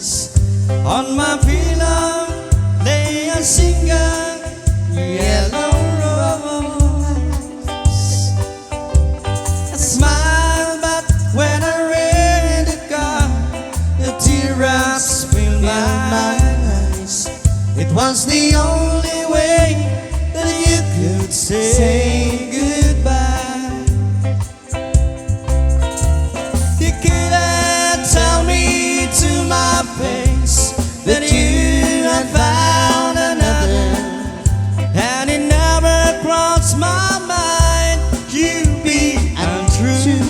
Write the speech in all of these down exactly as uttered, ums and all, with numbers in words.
On my pillow lay a single yellow rose. I smiled, but when I read the card, the tears filled my eyes. It was the only way that you could say goodbye. You couldn't tell me to my face that you had found another, and it never crossed my mind you'd be untrue.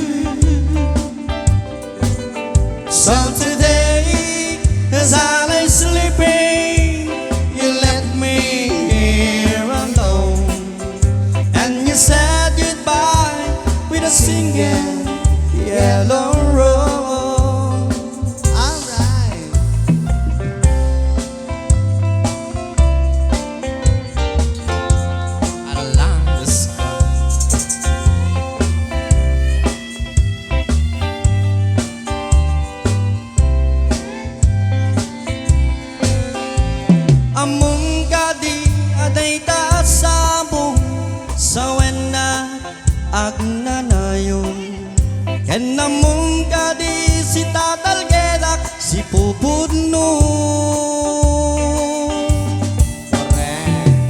So today, as I lay sleeping, you left me here alone. And you said goodbye with a single yellow rose. Alright. Alang the sky. Ammom kadi a dayta a sabong, sawennak agnanayon. Ken ammom kadi si tatalgedak, si pupudno.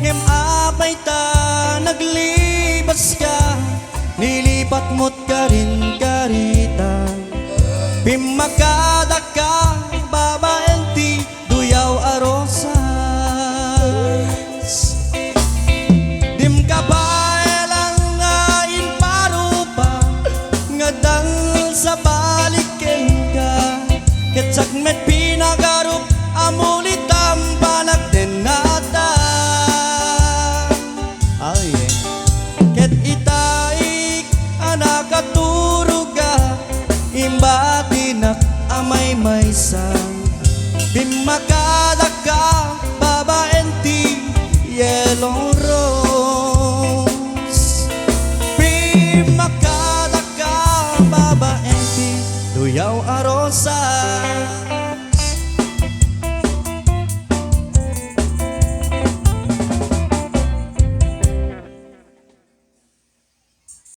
Ngem apay ta naglibaska, nilipatmot karin karita. Pimmakadakka, babaen ti duyaw a rosas. Dim ka baelan nga imparupa, nga dal sa balik kenka. Ket siak met pinagarup a mulitam panagdennata. Oh, yeah. Ket itaik a nakaturogak, imbatinak a maymaysa. Pimmakadakka, babaen ti yellow rose. Pimmakadakka, babaen ti duyaw a rosas.